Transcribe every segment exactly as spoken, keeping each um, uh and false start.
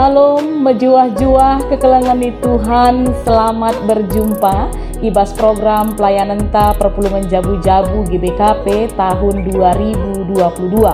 Shalom, mejuah-juah kekelengen ni Tuhan, selamat berjumpa i bas program pelayanenta Perpulungen Jabu-Jabu G B K P tahun dua ribu dua puluh dua.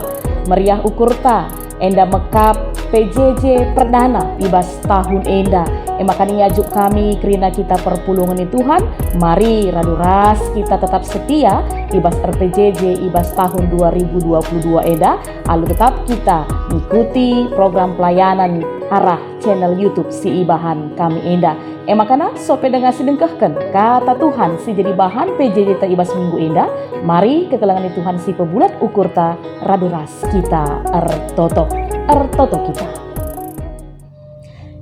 Meriah ukurta, enda mekap P J J perdana i bas tahun enda. E maka iajuk kami kerina kita perpulungen ni Tuhan, mari radu ras kita tetap setia i bas R P J J i bas tahun dua ribu dua puluh dua enda, alu tetap kita ngikuti program pelayanan arah channel YouTube si ibahan kami enda. E maka, sope denga si dengkehken Kata Tuhan si jadi bahan P J J ta i bas minggu enda, mari kekelengen ni Tuhan si pebulat ukurta radu ras kita ertoto. Ertoto kita.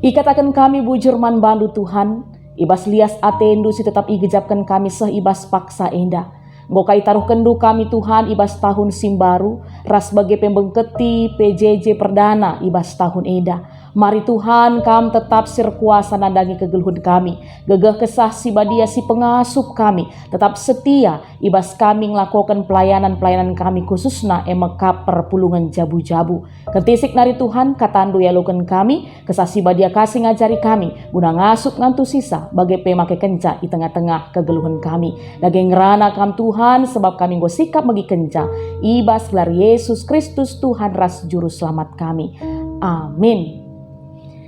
Ikataken kami bujur man bandu, Tuhan, i bas lias atendu si tetap igejapken kami seh i bas paksa enda. Enggo ka itaruhkenndu kami, Tuhan, i bas tahun si mbaru, ras bage pe mbengketi P J J perdana i bas tahun enda. Mari, Tuhan, Kam tetap si erkuasa nandangi kegeluhen kami. Gegeh Kesah Si Badia si pengasup kami, tetap setia i bas kami ngelakoken pelayanan-pelayanan kami, khususna e mekap perpulungen jabu-jabu. Kentisik nari, Tuhan, KataNdu ialoken kami, Kesah Si Badia ka si ngajari kami, guna ngasup ngantusisa, bage pe makekenca i tengah-tengah kegeluhen kami. Dage ngerana Kam, Tuhan, sebab kami enggo sikap megikenca, i bas gelar Yesus Kristus, Tuhan ras Juru Selamat kami. Amin.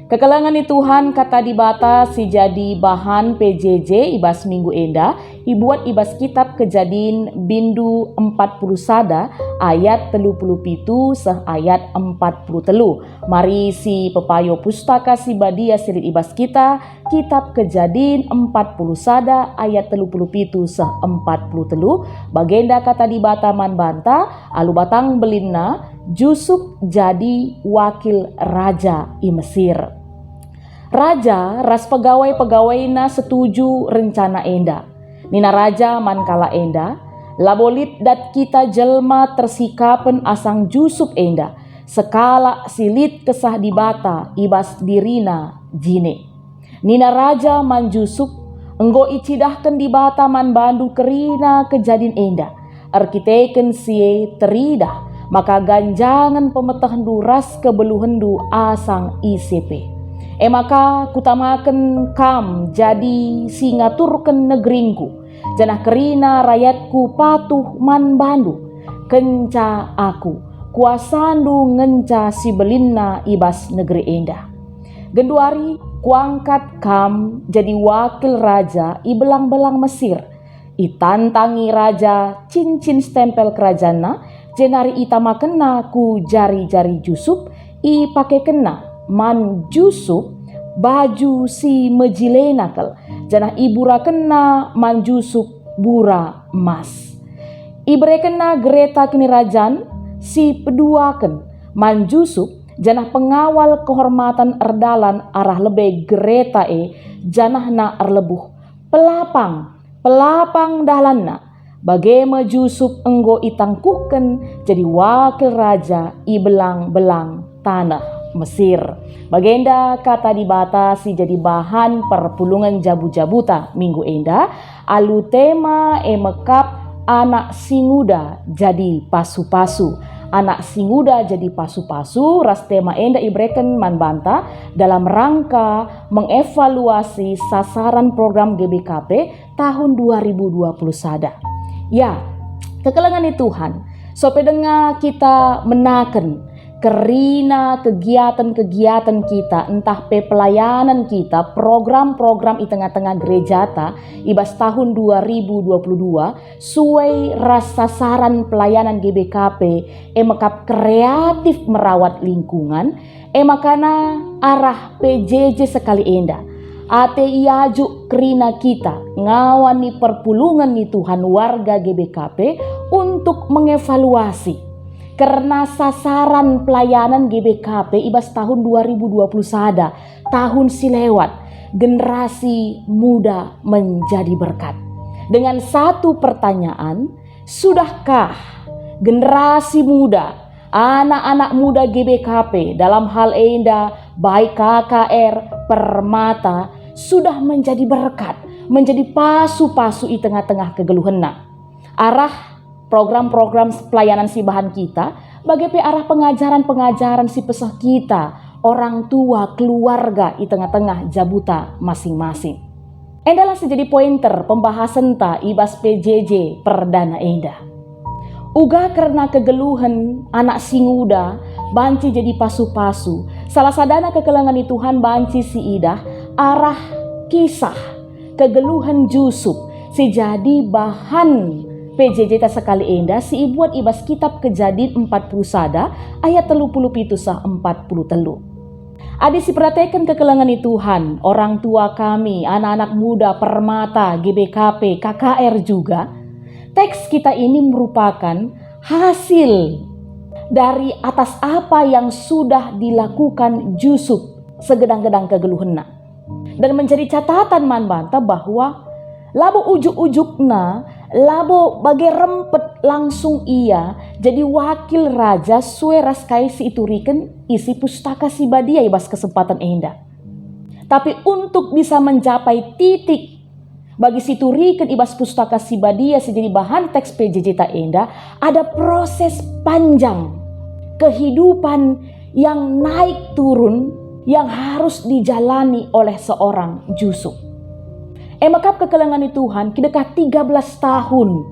Kekelengen ni Tuhan, Kata Dibata si jadi bahan P J J i bas minggu enda, ibuat i bas kitab Kejadin bindu empat puluh sada ayat telu puluh pitu seh ayat empat puluh telu. Mari si pepayo Pustaka Si Badia si lit i bas kita, kitab Kejadin empat puluh sada ayat telu puluh pitu seh empat puluh telu, bagenda Kata Dibata man banta, alu batang belinna, Jusup jadi wakil raja i Mesir. Raja ras pegawai-pegawaina setuju rencana enda. Nina raja man kalak enda, "Labo lit dat kita jelma tersikapen asang Jusup enda, sekalak si lit Kesah Dibata i bas dirina jine." Nina raja man Jusup, "Enggo icidahken Dibata man bandu kerina kejadin enda. Erkiteken si e teridah maka ganjangen pemetehndu ras kebeluhenndu asang ise pe. E maka kutamaken kam jadi si ngaturken negeringku, janah kerina rayatku patuh man bandu. Kenca aku, kuasandu ngenca si belinna i bas negeri enda. Genduari kuangkat kam jadi wakil raja i belang-belang Mesir." Itantangi raja cincin stempel kerajanna, jenari itamakenna ku jari-jari Jusup, ipakekenna man Jusup baju si mejilena kal, janah iburakenna man Jusup bura emas. Iberekenna gereta kinirajan si peduaken man Jusup, janah pengawal kehormatan erdalan arah lebe gereta e, janahna erlebuh, "Pelapang, pelapang dalanna!" Bage me Jusup enggo itangkuhken jadi wakil raja i belang-belang taneh Mesir. Bagenda Kata Dibata si jadi bahan perpulungen jabu-jabuta minggu enda, alu tema e mekap Anak Singuda Jadi Pasu-pasu. Anak Singuda Jadi Pasu-pasu ras tema enda ibereken man banta dalam rangka mengevaluasi sasaran program G B K P tahun dua ribu dua puluh sada. Ya, kekelengen ni Tuhan, sope denga kita menaken kerina kegiatan-kegiatan kita, ntah pe pelayanan kita, program-program i tengah-tengah gerejata i bas tahun dua ribu dua puluh dua, sue ras sasaran pelayanan G B K P, e mekap kreatif merawat lingkungan, e makana arah P J J sekali enda. Ate iajuk kerina kita ngawan ni perpulungen ni Tuhan warga G B K P untuk mengevaluasi kerna sasaran pelayanan G B K P i bas tahun dua ribu dua puluh sada, tahun si lewat, generasi muda menjadi berkat. Dengan satu pertanyaan, sudahkah generasi muda, anak-anak muda G B K P dalam hal enda, baik K K R, Permata, sudah menjadi berkat, menjadi pasu-pasu i tengah-tengah kegeluhenna? Arah program-program pelayanan si bahan kita, bage pe arah pengajaren-pengajaren si peseh kita, orang tua keluarga i tengah-tengah jabuta masing-masing. Endalah si jadi pointer pembahasenta i bas P J J perdana enda. Uga kerna kegeluhen anak si nguda banci jadi pasu-pasu, salah sadana kekelengen i Tuhan banci siidah arah kisah kegeluhen Jusup si jadi bahan P J J-ta sekali enda si ibuat i bas kitab Kejadin empat puluh sada ayat telu puluh pitu seh empat puluh telu. Adi siperdiateken kekelengen i Tuhan, orang tua kami, anak-anak muda, Permata, G B K P, K K R juga, teks kita ini merupakan hasil dari atas apa yang sudah dilakukan Jusup segedang-gedang kegeluhenna. Dan menjadi catatan man banta bahwa labo ujuk-ujukna, labo bage rempet langsung ia jadi wakil raja sue ras kai si ituriken isi Pustaka Si Badia i bas kesempatan enda. Tapi untuk bisa mencapai titik bagi si ituriken i bas Pustaka Si Badia si jadi bahan teks P J J-ta enda, ada proses panjang kehidupan yang naik turun yang harus dijalani oleh seorang Jusup. E mekap kekelengen i Tuhan, kidekah tiga belas tahun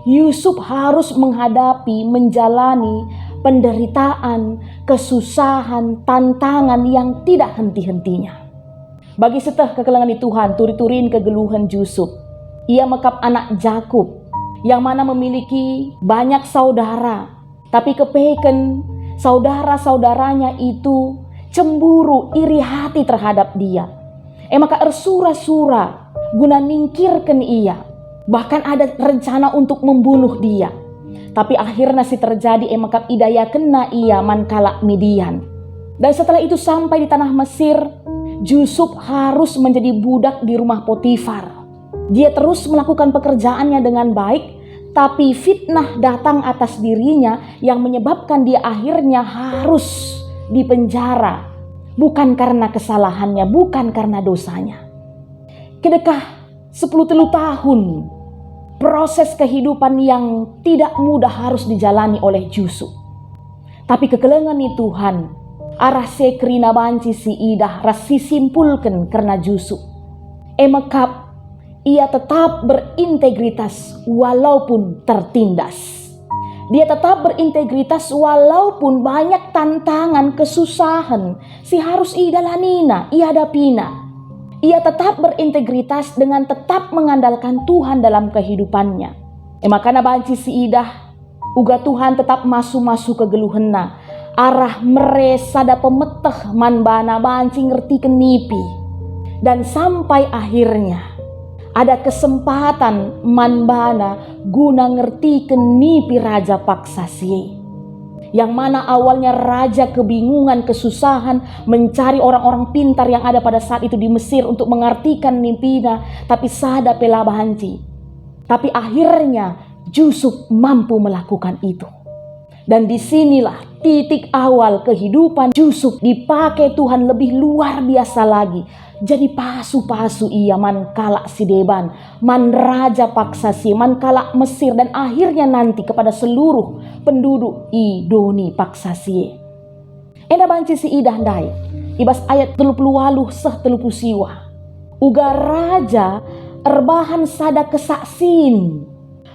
Jusup harus menghadapi, menjalani penderitaan, kesusahan, tantangan yang tidak henti-hentinya. Bagi seteh kekelengen i Tuhan, turi-turin kegeluhen Jusup. Ia mekap anak Jakup, yang mana memiliki banyak saudara, tapi kepeken saudara-saudaranya itu cemburu, iri hati terhadap dia. E maka ersura-sura guna ningkirken ia. Bahkan ada rencana untuk membunuh dia. Tapi akhirna si terjadi e maka idayakenna ia man kalak Midian. Dan setelah itu sampai di tanah Mesir, Jusup harus menjadi budak di rumah Potifar. Dia terus melakukan pekerjaannya dengan baik, tapi fitnah datang atas dirinya yang menyebabkan dia akhirnya harus dipenjara. Bukan karena kesalahannya, bukan karena dosanya. Kidekah sepuluh telu tahun proses kehidupan yang tidak mudah harus dijalani oleh Jusup. Tapi kekelengen i Tuhan, arah si kerina banci siidah ras sisimpulken kerna Jusup. E mekap, ia tetap berintegritas walaupun tertindas. Dia tetap berintegritas walaupun banyak tantangan, kesusahan si harus idalanina, ihadapina. Ia tetap berintegritas dengan tetap mengandalkan Tuhan dalam kehidupannya. E makana banci siidah, uga Tuhan tetap masu-masu kegeluhenna, arah mere sada pemeteh man bana banci ngertiken nipi. Dan sampai akhirnya, ada kesempatan man bana guna ngertiken nipi raja paksa si e. Yang mana awalnya raja kebingungan, kesusahan, mencari orang-orang pintar yang ada pada saat itu di Mesir untuk mengartikan nipina, tapi sada pe la banci. Tapi akhirnya Jusup mampu melakukan itu. Dan disinilah titik awal kehidupan Jusup dipakai Tuhan lebih luar biasa lagi. Jadi pasu-pasu ia man kalak si deban, man raja paksa si, man kalak Mesir, dan akhirnya nanti kepada seluruh penduduk i doni paksa si. Enda banci siidah ndai, i bas ayat telu puluh waluh seh telu puluh siwa. Uga raja erbahan sada kesaksin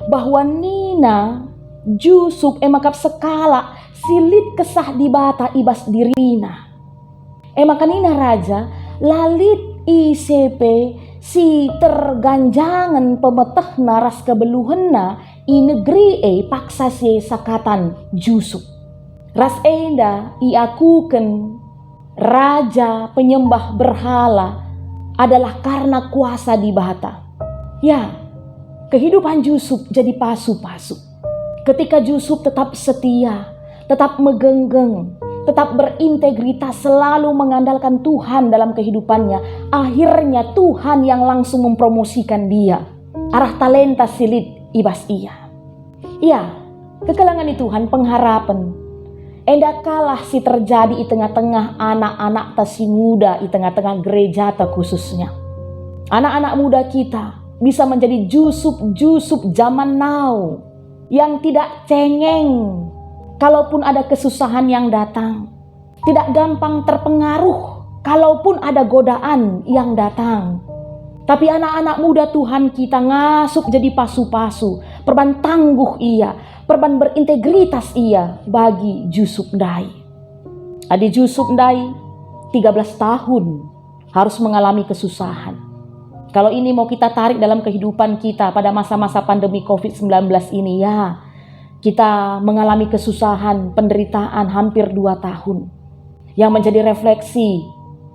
bahwa nina Jusup e mekap sekalak si lit Kesah Dibata i bas dirina. E maka nina raja, la lit ise pe si terganjangen pemetehna ras kebeluhenna i negeri e paksa si e sakatan Jusup. Ras enda iakuken raja penyembah berhala adalah karena kuasa Dibata. Ya, kehidupan Jusup jadi pasu-pasu. Ketika Jusup tetap setia, tetap megenggeng, tetap berintegritas, selalu mengandalkan Tuhan dalam kehidupannya, akhirnya Tuhan yang langsung mempromosikan dia arah talenta si lit i bas ia. Ya, kekelengen i Tuhan, pengharapen. Enda kalah si terjadi i tengah-tengah anak-anakta si nguda, i tengah-tengah gerejata khususnya. Anak-anak muda kita bisa menjadi Jusup-Jusup zaman now yang tidak cengeng kalaupun ada kesusahan yang datang. tidak gampang terpengaruh kalaupun ada godaan yang datang. Tapi anak-anak muda Tuhan kita ngasup jadi pasu-pasu, perban tangguh ia, perban berintegritas ia bagi Jusup ndai. Adi Jusup ndai tiga belas tahun harus mengalami kesusahan. Kalau ini mau kita tarik dalam kehidupan kita pada masa-masa pandemi covid sembilan belas ini, ya, kita mengalami kesusahan, penderitaan hampir dua tahun. Yang menjadi refleksi,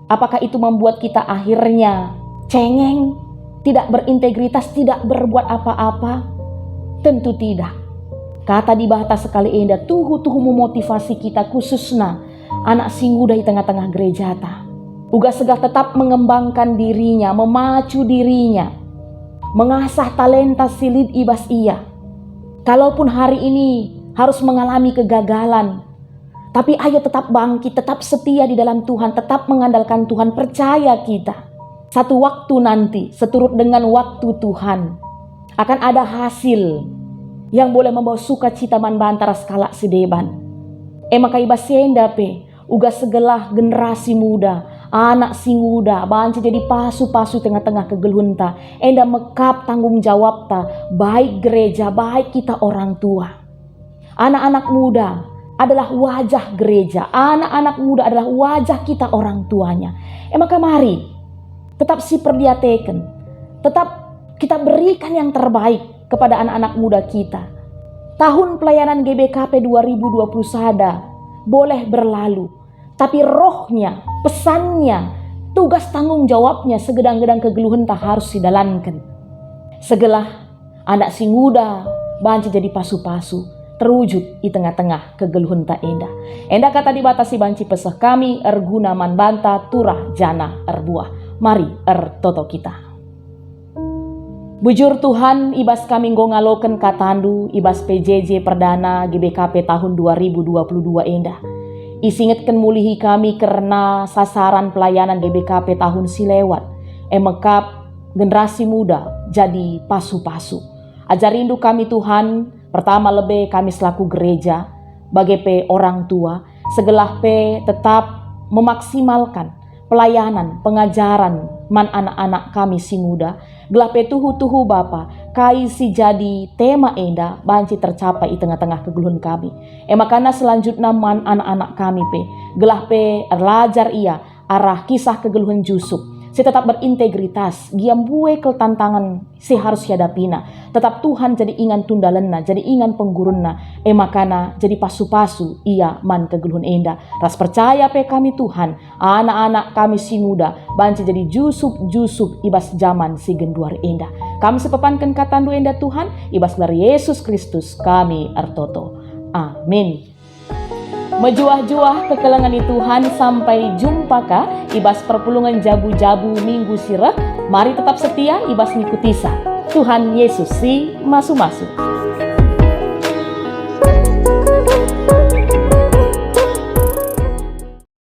apakah itu membuat kita akhirnya cengeng, tidak berintegritas, tidak berbuat apa-apa? Tentu tidak. Kata Dibata sekali enda tuhu-tuhu memotivasi kita, khususna anak si nguda i tengah-tengah gerejata. Uga segah tetap mengembangkan dirinya, memacu dirinya, mengasah talenta si lit i bas ia. Kalaupun hari ini harus mengalami kegagalan, tapi ayo tetap bangkit, tetap setia di dalam Tuhan, tetap mengandalkan Tuhan, percaya kita. Satu waktu nanti, seturut dengan waktu Tuhan, akan ada hasil yang boleh membawa sukacita man banta ras kalak si deban. E maka i bas si enda pe, uga segelah generasi muda, anak si nguda, banci jadi pasu-pasu tengah-tengah kegeluhenta, enda mekap tanggung jawabta, baik gereja, baik kita orang tua. Anak-anak muda adalah wajah gereja, anak-anak muda adalah wajah kita orang tuanya. E maka mari, tetap siperdiateken, tetap kita berikan yang terbaik kepada anak-anak muda kita. Tahun pelayanan G B K P dua ribu dua puluh sada boleh berlalu, tapi rohnya, pesannya, tugas tanggung jawabnya, segedang-gedang kegeluhenta harus sidalanken. Segelah anak si nguda banci jadi pasu-pasu, terwujud i tengah-tengah kegeluhenta enda. Enda kata Dibata si banci peseh kami, erguna man banta, turah janah erbuah. Mari ertoto kita. Bujur Tuhan, i bas kami enggo ngaloken kataNdu i bas P J J perdana G B K P tahun dua ribu dua puluh dua enda. Isingetken mulihi kami kerna sasaran pelayanan G B K P tahun si lewat, e mekap generasi muda jadi pasu-pasu. AjariNdu kami Tuhan, pertama lebe kami selaku gereja, bage pe orang tua, segelah pe tetap memaksimalkan pelayanan, pengajaran man anak-anak kami si nguda, gelah pe tuhu-tuhu Bapa, kai si jadi tema enda banci tercapai i tengah-tengah kegeluhen kami. E makana selanjutna man anak-anak kami pe, gelah pe erlajar ia arah kisah kegeluhen Jusup, si tetap berintegritas, gia mbue kal tantangan si harus iadapina. Tetap Tuhan jadi ingan tundalenna, jadi ingan penggurunna, e makana jadi pasu-pasu ia man kegeluhen enda. Ras percaya pe kami Tuhan, anak-anak kami si nguda banci jadi Jusup-Jusup i bas jaman si genduari enda. Kami sipepanken kataNdu enda Tuhan, i bas gelar Yesus Kristus kami ertoto. Amin. Mejuah-juah kekelengen i Tuhan, sampai jumpa ka i bas perpulungen jabu-jabu minggu si reh. Mari tetap setia i bas ngikutisa. Tuhan Yesus si masu-masu.